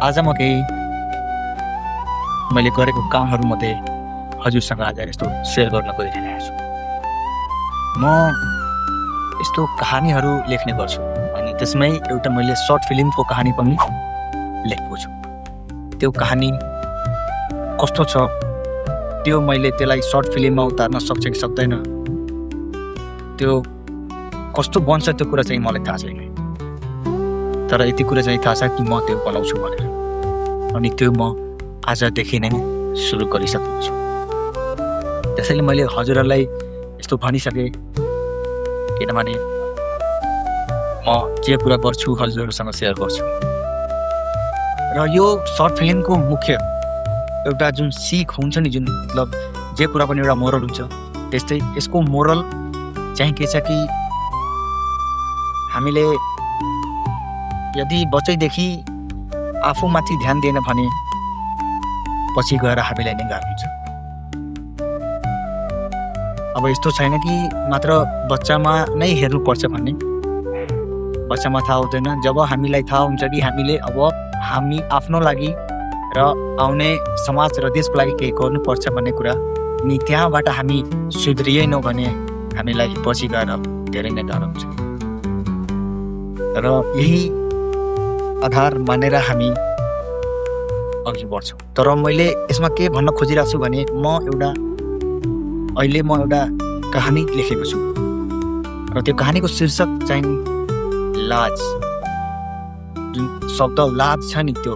आज म केही मैले गरेको कामहरूमध्ये हजुरसँग आज यस्तो सेयर गर्न गइरहेको छु। म यस्तो कहानीहरू लेख्ने गर्छु अनि त्यसमै एउटा मैले सर्ट फिल्मको कहानी पनि लेखेको छु। त्यो कहानी कस्तो छ, त्यो मैले त्यसलाई सर्ट फिल्ममा उतार्न सक्छ कि सक्दैन, त्यो कस्तो बन्छ त्यो कुरा चाहिँ मलाई थाहा छैन। तर यति कुरा चाहिँ थाहा छ कि म त्यो बनाउँछु भनेर, अनि त्यो म आजदेखि नै सुरु गरिसकेको छु। त्यसैले मैले हजुरहरूलाई यस्तो भनिसकेँ, किनभने म जे कुरा गर्छु हजुरहरूसँग सेयर गर्छु। र यो सर्ट फिल्मको मुख्य एउटा जुन सिख हुन्छ नि, जुन मतलब जे कुरा पनि एउटा मोरल हुन्छ, त्यस्तै यसको मोरल चाहिँ के छ कि हामीले यदि बच्चैदेखि आफूमाथि ध्यान दिएन भने पछि गएर हामीलाई नै गाह्रो हुन्छ। अब यस्तो छैन कि मात्र बच्चामा नै हेर्नुपर्छ भन्ने, बच्चामा थाहा हुँदैन। जब हामीलाई थाहा हुन्छ कि हामीले अब हामी आफ्नो लागि र आउने समाज र देशको लागि केही गर्नुपर्छ भन्ने कुरा, अनि त्यहाँबाट हामी सुध्रिएनौँ भने हामीलाई पछि गएर धेरै नै गाह्रो हुन्छ। र यही आधार मानेर हामी अघि बढ्छौँ। तर मैले यसमा के भन्न खोजिरहेको छु भने अहिले म एउटा कहानी लेखेको छु र त्यो कहानीको शीर्षक चाहिँ लाज। जुन शब्द लाज छ नि त्यो,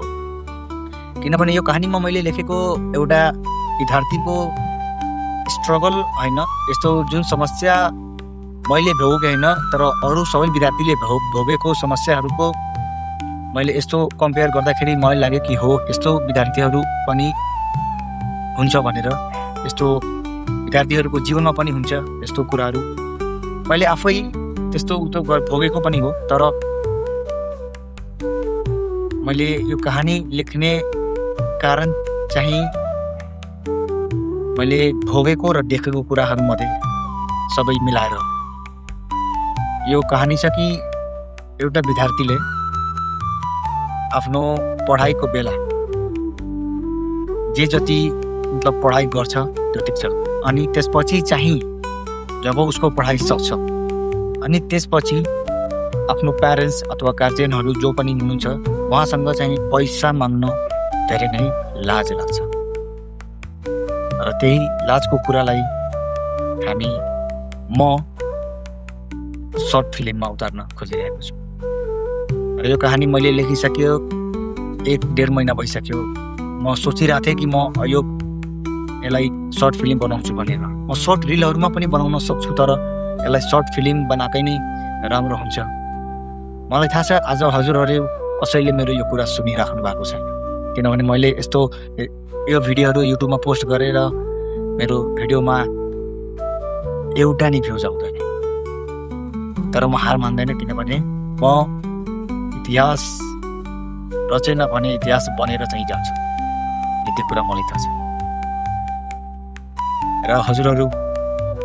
किनभने यो कहानीमा मैले लेखेको एउटा विद्यार्थीको स्ट्रगल होइन, यस्तो जुन समस्या मैले भोगेँ होइन, तर अरू सबै विद्यार्थीले भोगेको समस्याहरूको मैले यस्तो कम्पेयर गर्दाखेरि मलाई लाग्यो कि हो, यस्तो विद्यार्थीहरू पनि हुन्छ भनेर, यस्तो विद्यार्थीहरूको जीवनमा पनि हुन्छ यस्तो कुराहरू। मैले आफै त्यस्तो भोगेको पनि हो, तर मैले यो कहानी लेख्ने कारण चाहिँ मैले भोगेको र देखेको कुराहरूमध्ये सबै मिलाएर यो कहानी छ कि एउटा विद्यार्थीले आफ्नो पढाइको बेला जे जति मतलब पढाइ गर्छ त्यो ठिक छ, अनि त्यसपछि चाहिँ जब उसको पढाइ सक्छ अनि त्यसपछि आफ्नो प्यारेन्ट्स अथवा गार्जियनहरू जो पनि हुनुहुन्छ उहाँसँग चाहिँ पैसा माग्न धेरै नै लाज लाग्छ। र त्यही लाजको कुरालाई म सर्ट फिल्ममा उतार्न खोजिरहेको छु। र यो कहानी मैले लेखिसक्यो, 1-1.5 महिना भइसक्यो। म सोचिरहेको थिएँ कि म यसलाई सर्ट फिल्म बनाउँछु भनेर। म सर्ट रिलहरूमा पनि बनाउन सक्छु, तर यसलाई सर्ट फिल्म बनाएकै नै राम्रो हुन्छ। मलाई थाहा छ आज हजुरहरू कसैले मेरो यो कुरा सुनिराख्नु भएको छैन, किनभने मैले यस्तो यो भिडियोहरू युट्युबमा पोस्ट गरेर मेरो भिडियोमा एउटा नि भ्युज आउँदैन। तर म हार मान्दैन, किनभने म इतिहास रचेन भने इतिहास बनेर चाहिँ जान्छ, यति कुरा मलाई थाहा छ। र हजुरहरू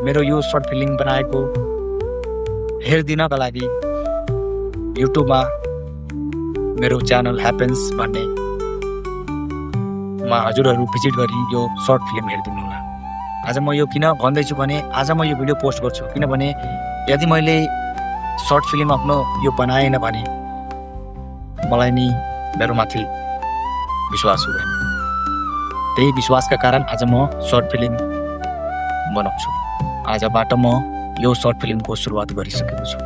मेरो यो सर्ट फिल्म बनाएको हेरिदिनका लागि युट्युबमा मेरो च्यानल ह्यापन्स भन्नेमा हजुरहरू भिजिट गरी यो सर्ट फिल्म हेरिदिनु होला। आज म यो किन भन्दैछु भने आज म यो भिडियो पोस्ट गर्छु, किनभने यदि मैले सर्ट फिल्म आफ्नो यो बनाएन भने मलाई नि मेरो माथि विश्वास हुँदैन। त्यही विश्वासका कारण आज म सर्ट फिल्म बनाउँछु। आजबाट म यो सर्ट फिल्मको सुरुवात गरिसकेको छु।